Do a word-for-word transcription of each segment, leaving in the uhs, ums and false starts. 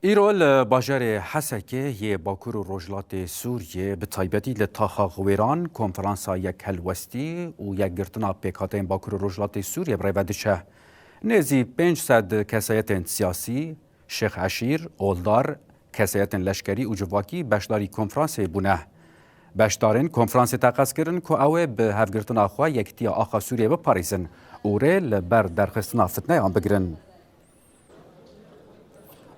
Îro li bajarê Hesekê yê Bakur û Rojhilatê Sûriyê, bi taybetî li taxa Xwêran, konferansa yekhelwestî û yekgirtina pêkhateyên Bakur û Rojhilatê Sûriyê bi rê ve diçe. Nêzî pênc sed kesayetên siyasî, şêx eşîr, oldar, kesayetên leşkerî û civakî beşdarî konferansê bûne. Beşdarên konferansê teqez kirin ku ew ê bi hevgirtina xwe yekitiya axa Sûriyê biparêzin û rê li ber derxistina fitneyan bigirin.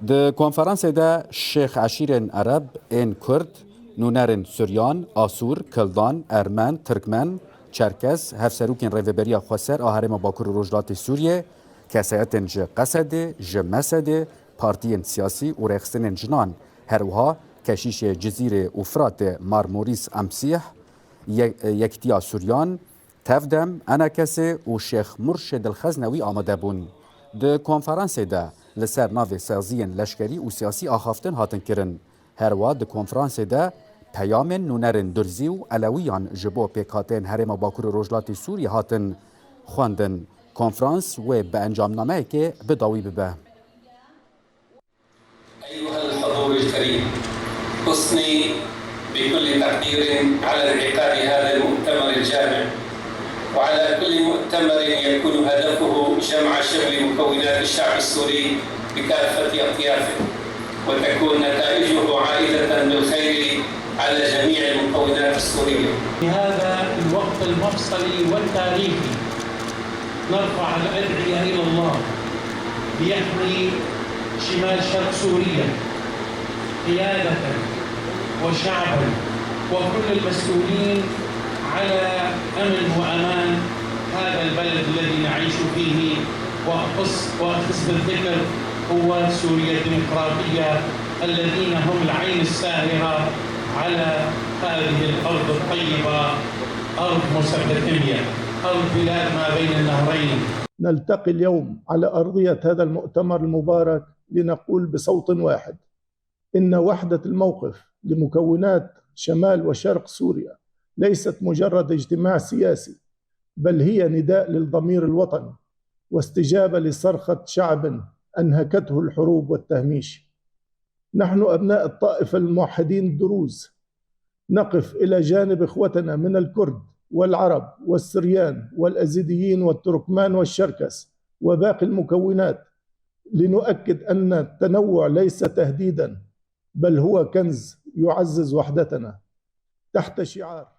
Di konferansê de şêx eşîrên ereb, ên kurd, nûnerên suryan, asûr, kildan, ermen, tirkmen, çerkes, hevserokên Rêveberiya Xweser a Herêma Bakur û Rojhilatê Sûriyê, kesayetên ji Qesedê, ji Mesedê, partiyên siyasî û rêxistinên jinan, her wiha keşîşê Cizîrê û Firatê Mar Morîs Emsîh, Ye-, Yekitiya Suryan, Tevdem, Enekesê û Şêx Murşid el Xeznewî amade bûn. Di konferansê de li ser navê saziyên leşkerî û siyasî axaftin hatin kirin. Herwa di konferansê de peyamên nûnerên Durzî û Elewiyan ji bo pêkhateyên Herêma Bakur û Rojhilatê Sûriyê hatin xwendin. Konferans wê bi encamnameyekê bi dawî bibe. أيها الحضور الكريم، أثني بكل تقدير على انعقاد هذا المؤتمر الجامع، وعلى كل مؤتمر يكون هدفه جمع شمل مكونات الشعب السوري بكافة أطيافه، وتكون نتائجه عائدة بالخير على جميع المكونات السورية. في هذا الوقت المفصلي والتاريخي، نرفع الأدعية إلى الله ليحمي شمال شرق سوريا قيادة وشعبا وكل المسؤولين على أمن وأمان هذا البلد الذي نعيش فيه، وأخص، وأخص بالذكر قوات سوريا الديمقراطية الذين هم العين الساهرة على هذه الأرض الطيبة، أرض ميزوبوتاميا، أرض بلاد ما بين النهرين. نلتقي اليوم على أرضية هذا المؤتمر المبارك لنقول بصوت واحد إن وحدة الموقف لمكونات شمال وشرق سوريا ليست مجرد اجتماع سياسي، بل هي نداء للضمير الوطني واستجابة لصرخة شعب أنهكته الحروب والتهميش. نحن أبناء الطائفة الموحدين الدروز نقف إلى جانب إخوتنا من الكرد والعرب والسريان والأزيديين والتركمان والشركس وباقي المكونات لنؤكد أن التنوع ليس تهديدا، بل هو كنز يعزز وحدتنا. تحت شعار